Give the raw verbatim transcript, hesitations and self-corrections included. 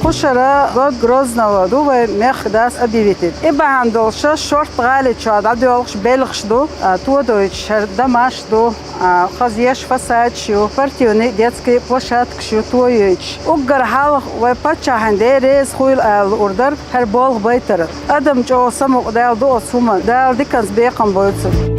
Укх шера год Грозного ду вай мехкдас объявить. И бахьан долуш шорт гӀали чохь дӀадоьлхуш белхаш ду, а, тодойтуш хӀара домаш ду, а, хаза еш фасадаш ю, спортивный, детский площадкаш ю тойтуш. Уггар хьалха вай паччахьна Дела реза хуйла ала луур дара хӀара болх байтар. Адам чӀогӀа самукъадаьлла ду оцу хӀуманна. Дала диканца бекхам бойла цунна.